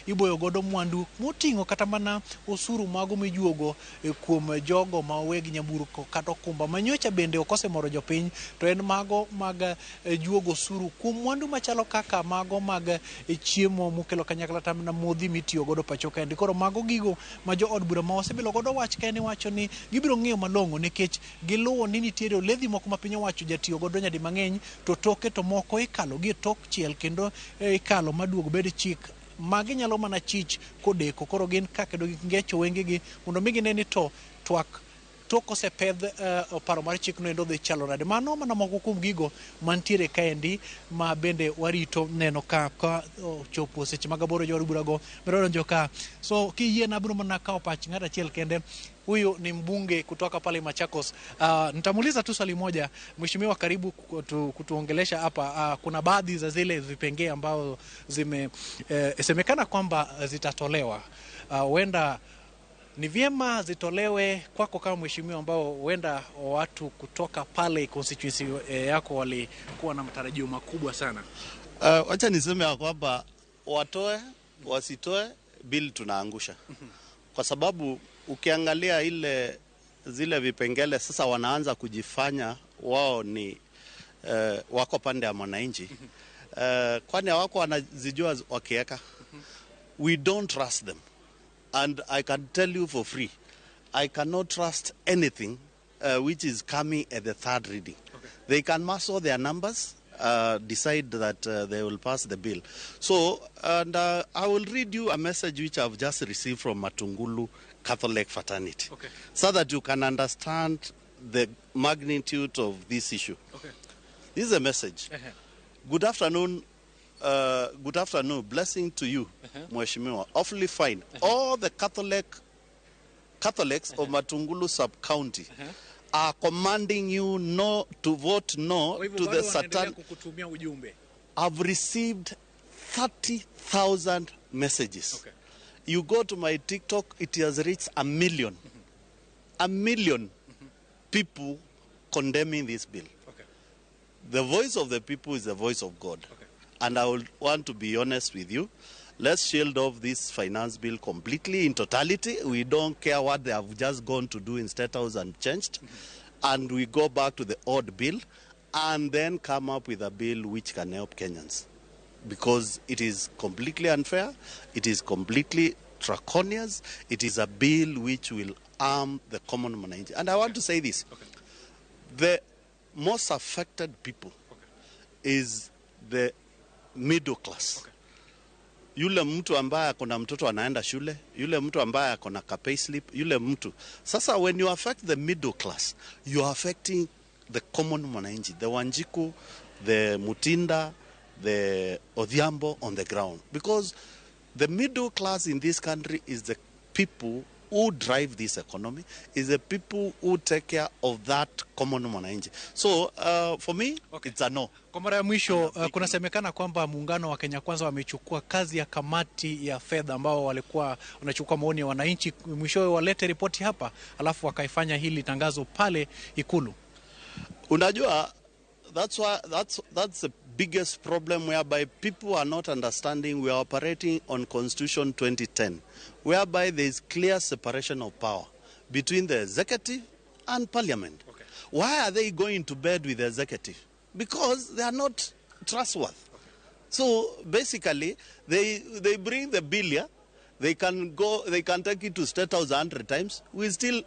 iboyo godo mwandu moting'o kata mana osuru mago mijuogo kuom jogo ma weg nyamburko kata okumba manyocha bende ok osemoro jopiny, to en mago mag juogo osuru kuom mwandu machalo kaka mago mag chiemo mokelo kanyakla kata mana modhi mitiyo godo pacho kaendi. Koro mago gigo ma jo od bura ma wasebilo godo wach kaendi wacho ni gibiro ng'iyo malong'o nikech giluwo ni nitiere oledhi moko ma piny owacho jatiyo godo nyadi mang'eny to toke to moko ikalo gi e tok chiel kendo ikalo maduog bed chik. Magi nyalo mana chich kodeko. Koro gin ka kendo gingecho wengegi mondo mi gine ni to twak tok osepedh paro mar chikno endo dhi chalo nade. Mano mana moko kuom gigo mantiere kaendi ma bende warito neno ka ochopo seche mag 8 jood burago biro donjo ka. So kiyie na abiro mana kawo pach ng'at achiel kende. Huyu ni mbunge kutoka pale Machakos. Nitamuuliza tu swali moja. Mheshimiwa, karibu kutuongelesha hapa. Kuna baadhi za zile vipengee ambao zimesemekana kwamba zitatolewa. Huenda ni vyema zitolewe kwako kama mheshimiwa, ambao huenda watu kutoka pale constituency yako walikuwa na matarajio makubwa sana. Wacha niseme ya kwamba watoe wasitoe bill tunaangusha. Kwa sababu ukiangalia zile vipengele sasa wanaanza kujifanya wao ni wako pande ya mwananchi. Kwani hawako wanazijua wakiweka. We don't trust them. And I can tell you for free, I cannot trust anything which is coming at the third reading. Okay. They can muscle their numbers, decide that they will pass the bill. So, and I will read you a message which I've just received from Matungulu Catholic Fraternity, okay, so that you can understand the magnitude of this issue. Okay. This is a message. Uh-huh. Good afternoon. Good afternoon. Blessing to you, Mheshimiwa. Awfully fine. All the Catholics of Matungulu sub-county are commanding you no to vote no to the Satan. I've received 30,000 messages. Okay. You go to my TikTok, it has reached 1 million. 1 million people condemning this bill. Okay. The voice of the people is the voice of God. Okay. And I will want to be honest with you. Let's shield off this finance bill completely in totality. We don't care what they have just gone to do in State House and changed. And we go back to the old bill and then come up with a bill which can help Kenyans. Because it is completely unfair. It is completely draconian. It is a bill which will harm the common mwananchi. And I want to say this. Okay. The most affected people is the middle class. Okay. Yule mtu ambaye akona mtoto anaenda shule, yule mtu ambaye akona ka pay slip, yule mtu. Sasa when you affect the middle class, you are affecting the common mwananchi, the Wanjiku, the Mutinda, the Odhiambo on the ground. Because the middle class in this country is the people who drive this economy, is the people who take care of that common mwananchi. So for me, it's a no. Kwa mara ya mwisho, kunasemekana kwamba muungano wa Kenya Kwanza wamechukua kazi ya kamati ya fedha ambao walikuwa wanachukua maoni ya wananchi, mwishowe walete ripoti hapa, alafu wakaifanya hili tangazo pale Ikulu. Unajua, That's why that's the biggest problem, whereby people are not understanding we are operating on Constitution 2010, whereby there is clear separation of power between the executive and parliament. Okay. Why are they going to bed with the executive? Because they are not trustworthy. Okay. So basically, they bring the bill here, they can go, they can take it to State House 100 times. We still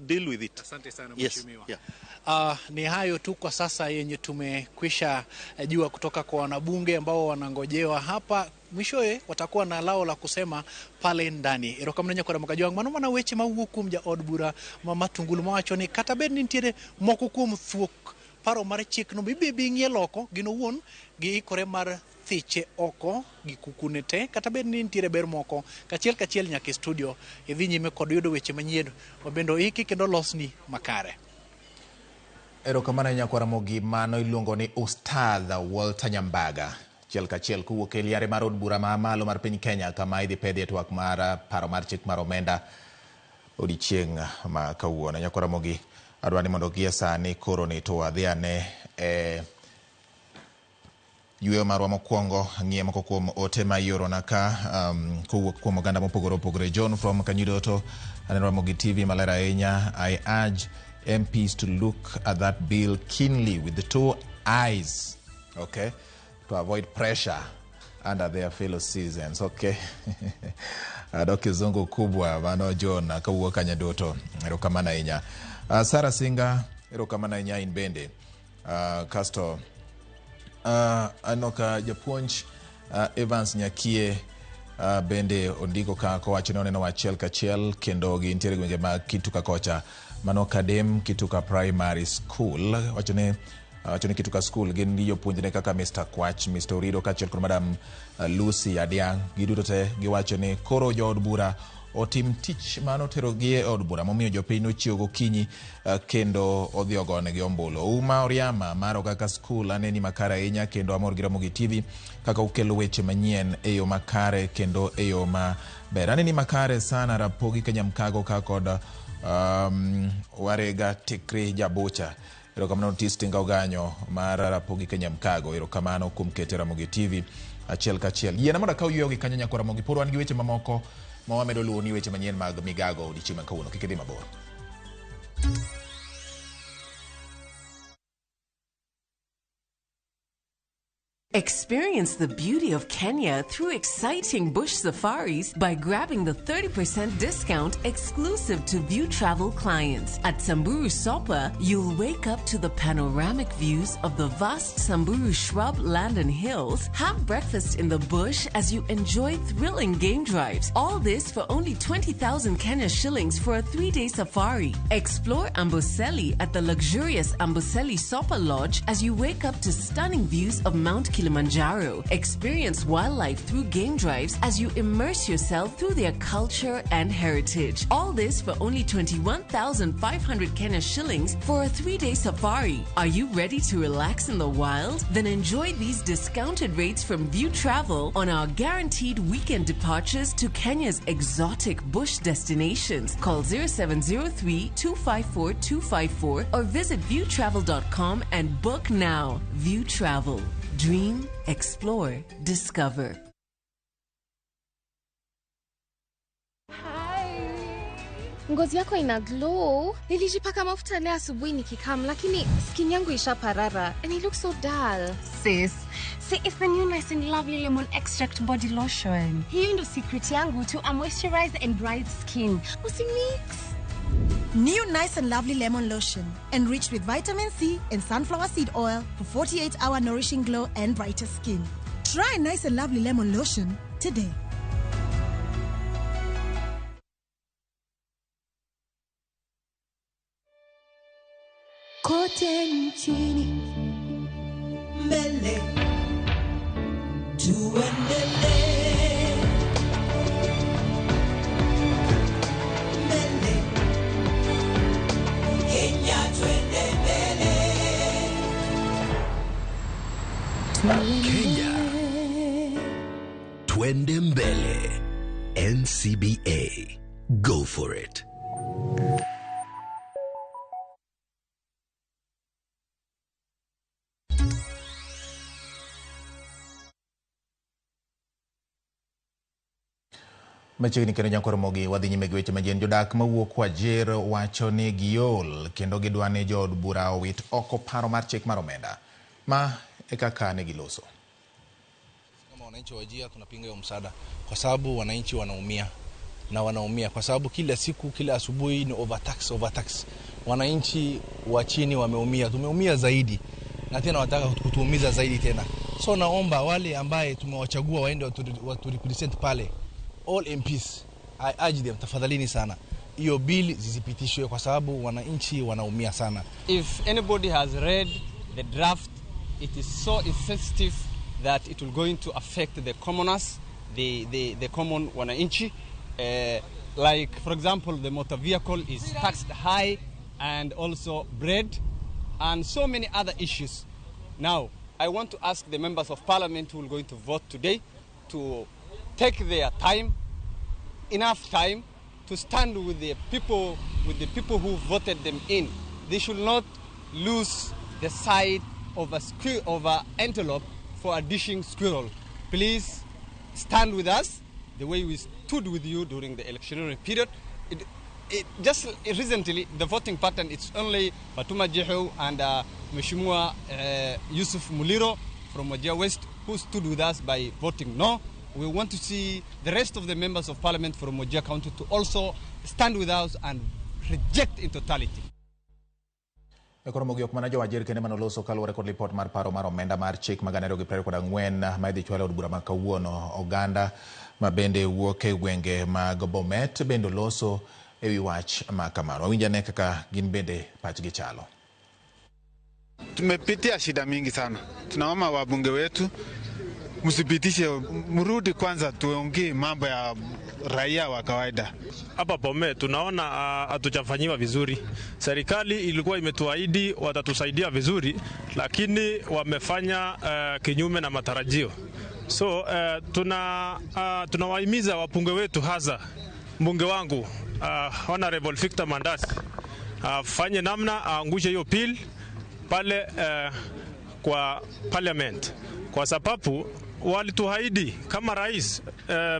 deal with it. Asante sana Yes. mheshimiwa. Yeah. Ni hayo tu kwa sasa yenye tumekwisha jua kutoka kwa wanabunge ambao wanangojewa hapa. Mwishowe watakuwa na lao la kusema pale ndani. Erokamano nyakwara Makajwang', mano mana weche mawuok kuom jaod bura ma Matungulu mawacho ni kata bed ni nitiere moko kuom thuok paro mar chikno mibibi ng'ie loko gin owuon giikore mar thiche oko gi kukune te kata bed ni nitiere ber moko kachiel kachiel nyaka e studio idhi nyime kod yudo weche manyien mabende oiki kendo losni makare. Erokamano ahinya kwara Ramogi, mano iluongo ni Ustadh Walter Nyambaga. Achiel kachiel kowuok e liare mar od bura ma malo mar piny Kenya kama idhi pedhie twak mar paro mar chik mar omenda odiochieng' ma kawuono. Nyakwar Ramogi, adwa ni mondo gie sani koro ni to wadhi ane e yweyo marwa mokwongo, ang'iye moko kuom ote ma iorona ka kowuok kuom oganda mopogore opogore. John from Kanyidoto, aneno Ramogi TV maler ahinya. I urge MPs to look at that bill keenly with the two eyes, okay, to avoid pressure under their fellow citizens. Okay. Adok kizungu kubwa mano John kawuok Kanyadoto. Erokamano ahinya. Sarah Singa, erokamano ahinya in bende. Kasto aneno ka japuonj Evans Nyakie bende ondiko ka kowacho ni oneno achiel kachiel kendo gintiere gwenge mag Kituka kocha mano Kadem Kituka Primary School. Wacho ni Kituka School gin gi jopuonjne kaka Mr. Kwach, Mr. Orido kaachiel kod Madam Lucy Adiang'. Giduto te giwacho ni koro jood bura otim tich mano oterogi e od bura momiyo jopiny nochiew gokinyi kendo odhi ogonegi ombulu. Uma Oriama mar Ogaka School aneni makare ahinya kendo amor gi Ramogi TV kaka ukelo weche manyien e yo makare kendo e yo maber. Aneni makare sana Rapogi Kanyamkago ka kod Warega Tikri Jabucha. Erokamano Otis Tinga Oganyo mar Rapogi Kanyamkago. Erokamano kuom kete Ramogi TV achiel kachiel. Yiena mondo akaw yweyo gi kanyo nyakwar Ramogi. Pod wan gi weche mamoko ma wamedo luwo ni weche manyien mag migago odiochieng' ma kawuono. Kik idhi mabor. Experience the beauty of Kenya through exciting bush safaris by grabbing the 30% discount exclusive to View Travel clients. At Samburu Sopa, you'll wake up to the panoramic views of the vast Samburu shrub land and hills, have breakfast in the bush as you enjoy thrilling game drives. All this for only 20,000 Kenya shillings for a 3-day safari. Explore Amboseli at the luxurious Amboseli Sopa Lodge as you wake up to stunning views of Mount Kilimanjaro. Experience wildlife through game drives as you immerse yourself through their culture and heritage. All this for only 21,500 Kenya shillings for a 3-day safari. Are you ready to relax in the wild? Then enjoy these discounted rates from View Travel on our guaranteed weekend departures to Kenya's exotic bush destinations. Call 0703 254 254 or visit viewtravel.com and book now. View Travel. Dream, explore, discover. Hi. Ngozi yako ina glow. Nilijipaka mafuta leo asubuhi nikikam, lakini skin yangu ishaparara and it looks so dull. Sis, see, it's the new Nice and Lovely Lemon Extract Body Lotion. Hiyo ndo secret yangu to a moisturized and bright skin. Usimix. New Nice and Lovely Lemon Lotion, enriched with vitamin C and sunflower seed oil for 48-hour nourishing glow and brighter skin. Try Nice and Lovely Lemon Lotion today. Kote nchini, mbele, tuendelee. Kenya, twende mbele. NCBA, go for it. Machiegni kendo nyakwar Ramogi wadhi nyime gi weche manyien. Jodak mawuok Wajir wacho ni giol kendo gidwa ni jood bura owit oko paro mar chik mar omenda. Ma e kaka ne giloso. Kama wananchi wa Wajir tunapinga hiyo msaada kwa sababu wananchi wanaumia na wanaumia kwa sababu kila siku, kila asubuhi ni overtax, overtax. Wananchi wa chini wameumia, tumeumia zaidi na tena wanataka kutuumiza zaidi tena. So naomba wale ambaye tumewachagua waende watu represent pale, all MPs, I urge them, tafadhalini sana, hiyo bill zisipitishwe kwa sababu wananchi wanaumia sana. If anybody has read the draft, it is so insensitive that it will going to affect the commoners, the common wananchi. Like, for example, the motor vehicle is taxed high, and also bread, and so many other issues. Now, I want to ask the members of parliament who are going to vote today to take their time, enough time, to stand with the people who voted them in. They should not lose the sight of a antelope for a dishing squirrel. Please stand with us the way we stood with you during the electionary period. It just recently, the voting pattern, it's only Fatuma Jehu and Mheshimiwa Yusuf Muliro from Wajir West who stood with us by voting no. We want to see the rest of the members of parliament from Wajir County to also stand with us and reject in totality. Koro mogi ok mana jo Wajir kende manoloso kaluwore kod lipot mar paro mar omenda mar chik ma 2024 ma idhi chwal e od bura ma kawuono. Oganda ma bende wuok e gwenge mag Bomet bende oloso ewi wach ma kamano. Wawinj ane kaka gin bende pachgi chalo. Tumepitia shida mingi sana. Tunaomba wabunge wetu msipitishe, mrudi kwanza tuongee mambo ya raia wa kawaida. Hapa Bomet tunaona hatujafanyiwa vizuri. Serikali ilikuwa imetuahidi watatusaidia vizuri, lakini wamefanya kinyume na matarajio. So tunawahimiza wabunge wetu, hasa mbunge wangu Honorable Victor Mandasi, afanye namna aangushe hiyo bill pale kwa parliament, kwa sababu walituahidi kama rais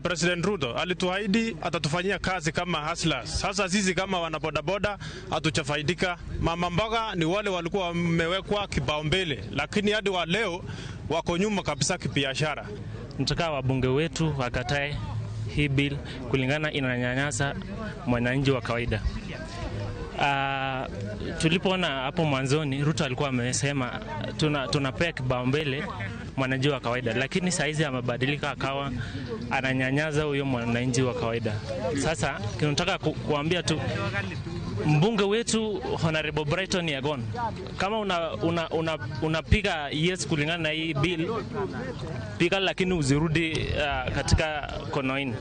President Ruto alituahidi atatufanyia kazi kama hustlers. Sasa sisi kama wanabodaboda hatujafaidika. Mama mboga ni wale walikuwa wamewekwa kipaumbele, lakini hadi wa leo wako nyuma kabisa kibiashara. Nataka wabunge wetu wakatae hii bill kulingana inanyanyasa mwananchi wa kawaida. Tulipoona hapo mwanzoni Ruto alikuwa amesema tunapea kipaumbele mwananchi wa kawaida, lakini saizi amebadilika akawa ananyanyaza huyo mwananchi wa kawaida. Sasa tunataka kuambia tu mbunge wetu Honorable Brighton Yegon, kama unapiga yes kulingana na hii bill, piga, lakini uzirudi katika konoini.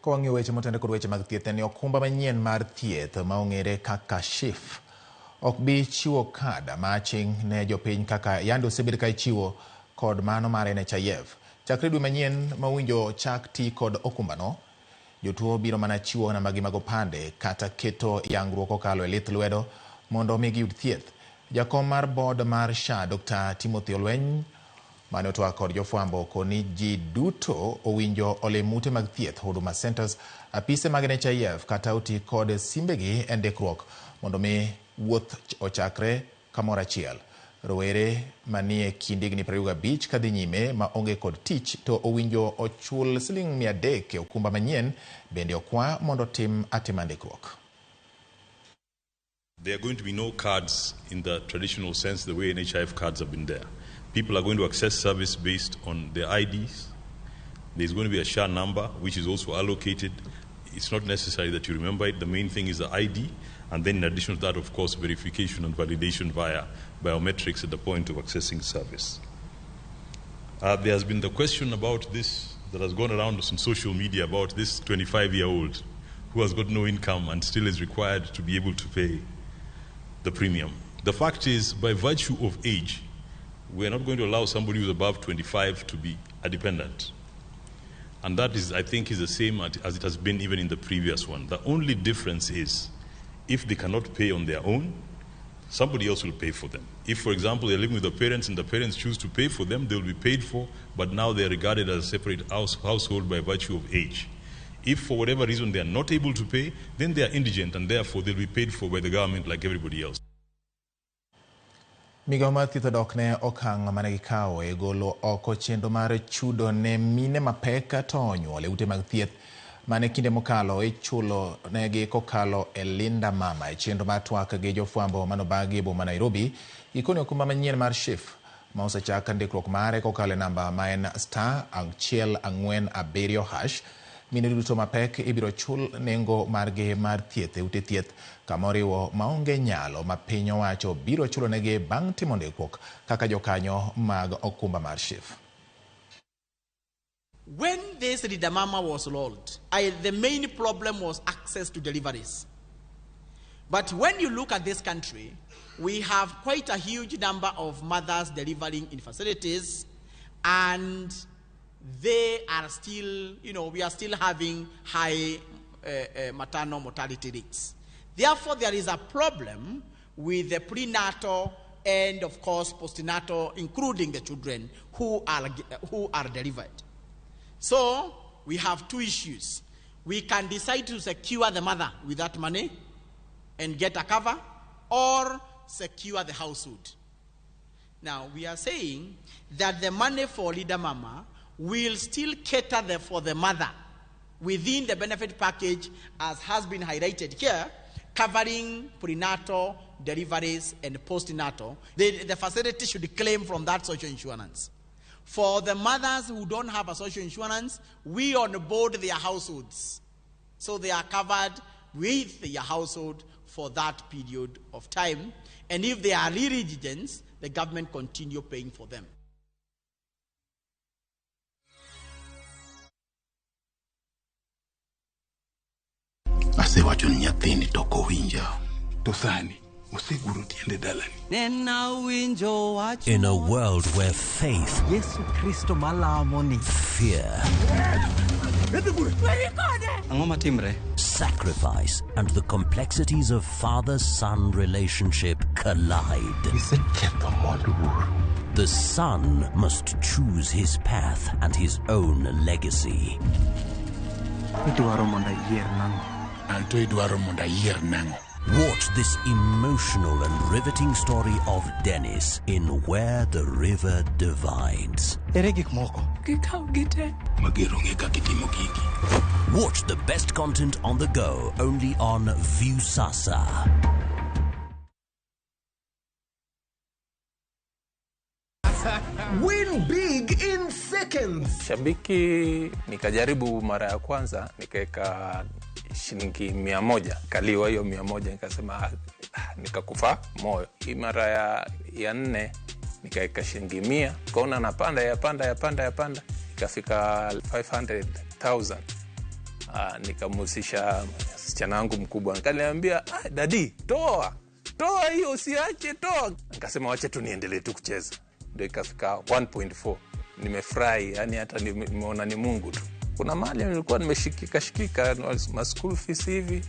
Ka wang'iyo weche motende kod weche mag thieth, en ni okumba manyien mar thieth ma ong'ere kaka SHIF ok bi chiwo kad ma aching' ne jopiny kaka yande osebed ka ichiwo kod mano mar NHIF. Chakre dwe manyien ma owinjo chak ti kod okumbano, jotuo biro mana chiwo nambagi mag opande kata keto yangruok kokalo e lith lwedo mondo mi giyud thieth. Jakom mar board mar SHA Dr. Timothy Olweny mane otwak kod jofwambo koni ji duto owinjo olim ute mag thieth, Huduma Centers, apise mag NHIF kata oti kod simbegi e ndikruok mondo mi wuoth ochakre kamoro achiel. Rowere manie kind higni 25 kadhi nyime ma onge kod tich to owinjo ochul siling 300 e okumba manyien, bende okwa mondo tim atima ndikruok. There are going to be no cards in the traditional sense, the way NHIF cards have been there. People are going to access service based on their IDs. There's going to be a SHA number, which is also allocated. It's not necessary that you remember it. The main thing is the ID. And then in addition to that, of course, verification and validation via biometrics at the point of accessing service. There has been the question about this that has gone around on social media about this 25-year-old who has got no income and still is required to be able to pay the premium. The fact is, by virtue of age, we are not going to allow somebody who's above 25 to be a dependent. And that is, I think, is the same as it has been even in the previous one. The only difference is, if they cannot pay on their own, Somebody else will pay for them. If, for example, they're living with the parents and the parents choose to pay for them, they'll be paid for, but now they're regarded as a separate household by virtue of age. If, for whatever reason, they are not able to pay, then they are indigent and therefore they'll be paid for by the government like everybody else. Migawo mar thieth odok ne okang' mane gikawo e golo oko chenro mar chudo ne mine mapek to onyuol e ute mag thieth mane kinde mokalo ichulo negi kokalo e Linda Mama e chenro mar twak gi jofwambo manobagi e boma Nairobi. Gikone okumba manyien mar SHIF ma osechak ndikruok mare kokalo e namba ma en *647#. Mine duto mapek ibiro chul nengo margi mar thieth e ute thieth kama oriwo maonge nyalo ma piny owacho biro chulo negi bang' timo ndikruok kaka jokanyo mag okumba mar SHIF. When this Linda Mama was rolled, the main problem was access to deliveries. But when you look at this country, we have quite a huge number of mothers delivering in facilities, and they are still, we are still having high maternal mortality rates. Therefore, there is a problem with the prenatal and, of course, postnatal, including the children who are delivered. So we have two issues. We can decide to secure the mother with that money and get a cover, or secure the household. Now, we are saying that the money for Linda Mama will still cater for the mother within the benefit package, as has been highlighted here, covering prenatal, deliveries, and postnatal. The facility should claim from that social insurance. For the mothers who don't have a social insurance, we onboard their households. So they are covered with their household for that period of time. And if they are really indigent, the government continue paying for them. Asewacho ni nyathini to ok owinja. To sani oseguro tiende dalani. In a world where faith, Yesu Kristo malamo ni, fear, sacrifice, and the complexities of father-son relationship collide. The son must choose his path and his own legacy. Watch this emotional and riveting story of Dennis in Where the River Divides. Watch the best content on the go only on Viusasa. Win big in seconds. Shabiki nikajaribu mara ya kwanza nikaweka shilingi 100, kaliwa hiyo 100, nikasema nikakufa moyo. Hii mara ya nne nikaweka shilingi 100, kaona napanda yapanda ikafika 500,000. Nikamhusisha msichana wangu mkubwa, nikaniambia daddy, toa hiyo, usiache, toa. Nikasema wacha tu niendelee tu kucheza, ndio ikafika 1.4. Nimefurahi, yani hata nimeona ni Mungu tu. Kuna mahali nilikuwa nimeshikika ma school fees hivi,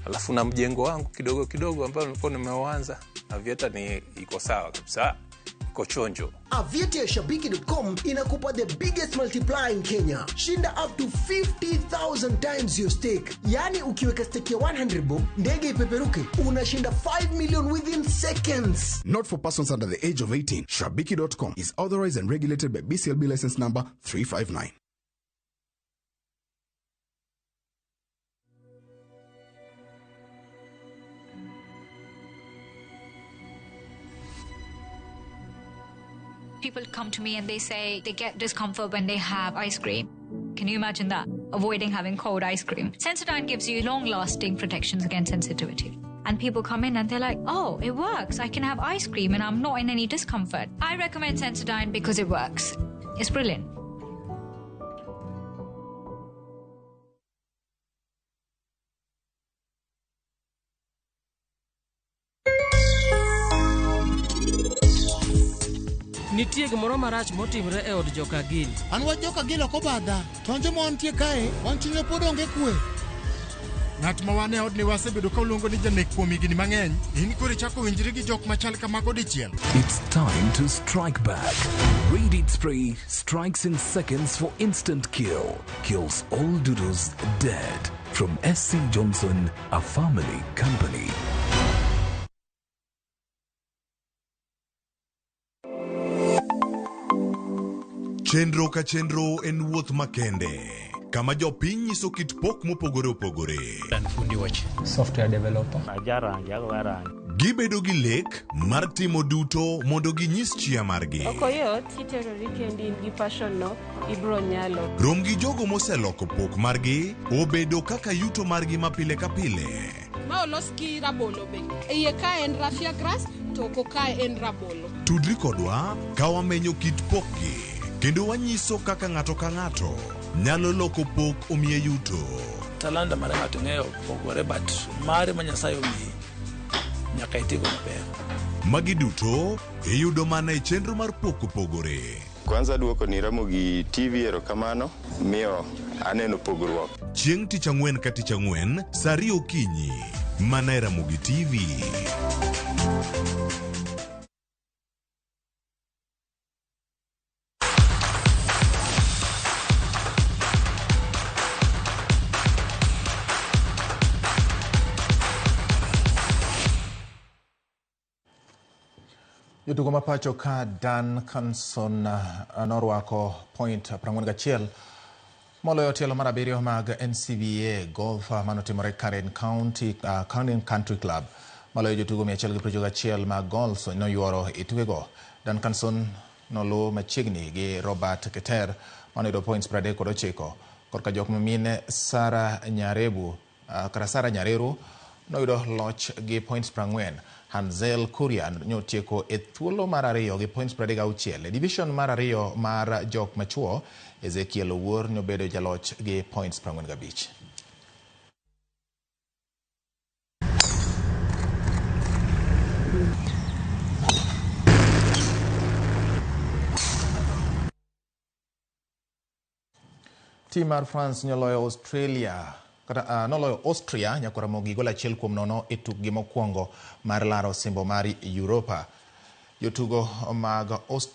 alafu na mjengo wangu kidogo kidogo ambao nilikuwa nimeuanza. Aviator ni iko sawa kabisa, iko chonjo. Aviator Shabiki.com inakupa the biggest multiplier in Kenya. Shinda up to 50,000 times your stake. Yani ukiweka stake ya 100 bob, ndege ipeperuke, unashinda 5 million within seconds. Not for persons under the age of 18. Shabiki.com is authorized and regulated by BCLB license number 359. People come to me and they say they get discomfort when they have ice cream. Can you imagine that? Avoiding having cold ice cream. Sensodyne gives you long-lasting protections against sensitivity. And people come in and they're like, oh, it works. I can have ice cream and I'm not in any discomfort. I recommend Sensodyne because it works. It's brilliant. Nitie gimoro marach motimre e od Jokagil. An wa Jokagil ok obadha, to an joma wantie kae, wan chunywa pod onge kwe. Ng'at ma wan e odni wasebedo ka oluongo ni janek kuom higni mang'eny, in koro ichako winjri gi jok machal kamago dichiel. It's time to strike back. Raid Spray strikes in seconds for instant kill. Kills all doodles dead. From SC Johnson, a family company. Chenro ka chenro en wuoth makende kama jopiny nyiso kit pok mopogore opogore. An fundi weche. Software developer. Ajarangi, agoya rangi. Gibedo gi lek mar timo duto mondo ginyis chia margi. Ok oyot kiterori kendi in gi passion no ibro nyalo. Rom gi jogo moseloko pok margi obedo kaka yuto margi ma pile ka pile. Ma olos gi rabolo be. E iye ka en raffia grass to oko kae en rabolo. Tudri kodwa ka wamenyo kit pokgi kendo wanyiso kaka ng'ato ka ng'ato nyalo loko pok omiye yuto. Talanta mar ng'ato ng'eyo pogore but mare ma Nyasaye omiyi nyaka itigo maber. Magi duto iyudo mana e chenro mar pok opogore. Kwanza duoko ni Ramogi TV erokamano miyo aneno pogruok. Chieng' tich ang'wen ka tich ang'wen sa 2 okinyi mana e Ramogi TV. Jotugo ma pacho ka Dan Canson norwako point 41 moloyo tielo mar abiriyo mag NCBA Golf manotimore Karen County, Karen Country Club. Maloyo jotugo 191 mag golf noyuoro e tukego. Dan Canson noluw machiegni gi Robert Keter manoyudo points 39. Korka jok mamine Sara Nyarebu, kata Sara Nyareru noyudo loch gi points 40. Hanzel Kuria notieko e thuolo mar ariyo gi points 36. E division mar ariyo mar jok machuo, Ezekiel Owuor nobedo jaloch gi points 45. Tim mar France noloyo Australia kata noloyo Austria nyakora mogi gol 1-0 e tukgi mokwongo mar laro osimbo mar Europa. Jotugo mag Austria